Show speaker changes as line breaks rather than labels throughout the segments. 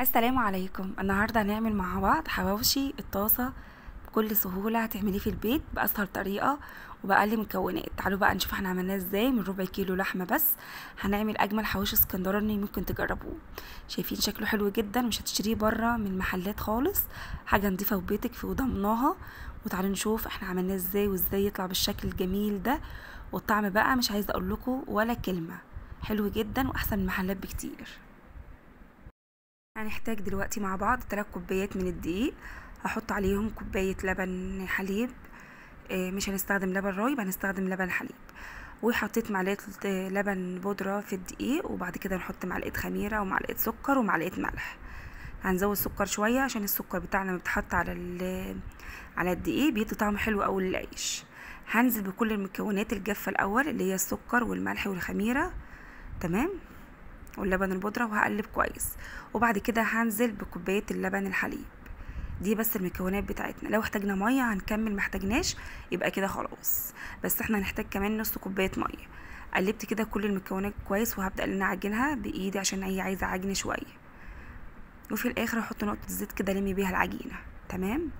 السلام عليكم. النهارده هنعمل مع بعض حواوشي الطاسه بكل سهولة، هتعمليه في البيت باسهل طريقه وباقل مكونات. تعالوا بقى نشوف احنا عملناه ازاي. من ربع كيلو لحمه بس هنعمل اجمل حواوشي اسكندراني ممكن تجربوه. شايفين شكله حلو جدا، مش هتشتريه بره من محلات خالص، حاجة نضيفه في بيتك في وضمناها. وتعالوا نشوف احنا عملناه ازاي وازاي يطلع بالشكل الجميل ده، والطعم بقى مش عايزه اقول لكم ولا كلمة، حلو جدا واحسن من المحلات بكتير. هنحتاج دلوقتي مع بعض 3 كوبايات من الدقيق، هحط عليهم كوباية لبن حليب، مش هنستخدم لبن رايب، هنستخدم لبن حليب. وحطيت معلقة لبن بودرة في الدقيق، وبعد كده نحط معلقة خميرة ومعلقة سكر ومعلقة ملح. هنزود سكر شوية عشان السكر بتاعنا لما بيتحط على الدقيق بيدي طعم حلو قوي للعيش. هنزل بكل المكونات الجافة الاول اللي هي السكر والملح والخميرة، تمام، واللبن البودرة، وهقلب كويس. وبعد كده هنزل بكوباية اللبن الحليب. دي بس المكونات بتاعتنا. لو احتاجنا مية هنكمل، ما احتاجناش يبقى كده خلاص، بس احنا هنحتاج كمان نص كوباية مية. قلبت كده كل المكونات كويس، وهبدا ان انا اعجنها بايدي عشان هي عايزه عجن شوية. وفي الاخر هحط نقطة زيت كده لمي بيها العجينة، تمام.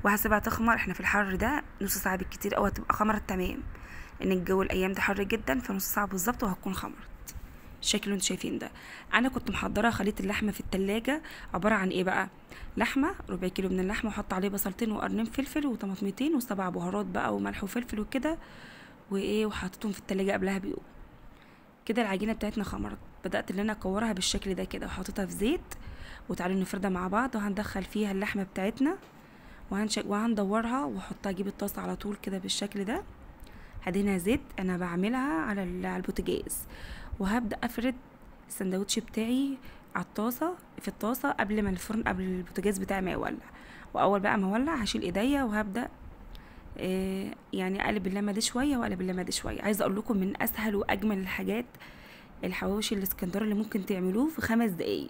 وهسيبها تخمر، احنا في الحر ده نص ساعة بالكتير او هتبقى خمرت تمام، لان الجو الايام ده حر جدا، فنص ساعة بالظبط وهتكون خمرت. الشكل اللي انتوا شايفين ده، انا كنت محضرة خليط اللحمة في التلاجة، عبارة عن ايه بقى؟ لحمه ربع كيلو من اللحمة، وحط عليه بصلتين وقرنين فلفل وطماطمتين و7 بهارات بقى وملح وفلفل وكده وايه، وحطيتهم في التلاجة قبلها بيوم. كده العجينة بتاعتنا خمرت، بدات ان انا اكورها بالشكل ده كده، وحطيتها في زيت. وتعالوا نفردها مع بعض، وهندخل فيها اللحمة بتاعتنا وهندورها واحطها، اجيب الطاسه على طول كده بالشكل ده، هدهنها زيت، انا بعملها على البوتاجاز. وهبدا افرد السندوتش بتاعي على الطاسه، في الطاسه قبل ما الفرن، قبل البوتاجاز بتاعي ما يولع. واول بقى ما اولع هشيل ايديا وهبدا يعني اقلب اللمة دي شوية واقلب اللمة دي شوية. عايزه اقول لكم من اسهل واجمل الحاجات الحواوشي الاسكندراني اللي ممكن تعملوه في 5 دقايق.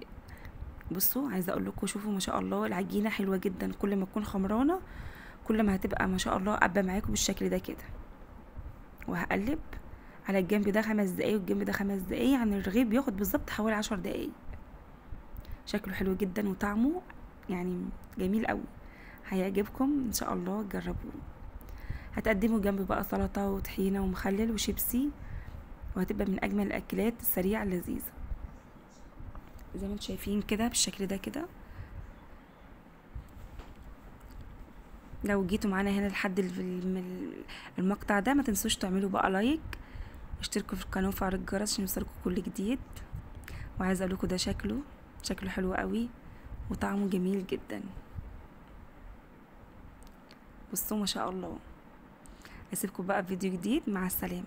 بصوا عايزه اقول لكم، شوفوا ما شاء الله العجينة حلوة جدا، كل ما تكون خمرانه كل ما هتبقى ما شاء الله قابه معاكم بالشكل ده كده. وهقلب على الجنب ده 5 دقايق والجنب ده 5 دقايق، يعني الرغيف بياخد بالظبط حوالي 10 دقايق. شكله حلو جدا وطعمه يعني جميل قوي، هيعجبكم ان شاء الله، جربوه. هتقدموا جنب بقى سلطة وطحينه ومخلل وشيبسي، وهتبقى من اجمل الاكلات السريعة اللذيذة زي ما انتم شايفين كده بالشكل ده كده. لو جيتوا معانا هنا لحد المقطع ده ما تنسوش تعملوا بقى like، واشتركوا في القناة وفعلوا الجرس عشان يوصلكوا كل جديد. وعايزه اقول لكم ده شكله حلو قوي وطعمه جميل جدا. بصوا ما شاء الله. اسيبكم بقى في فيديو جديد، مع السلامة.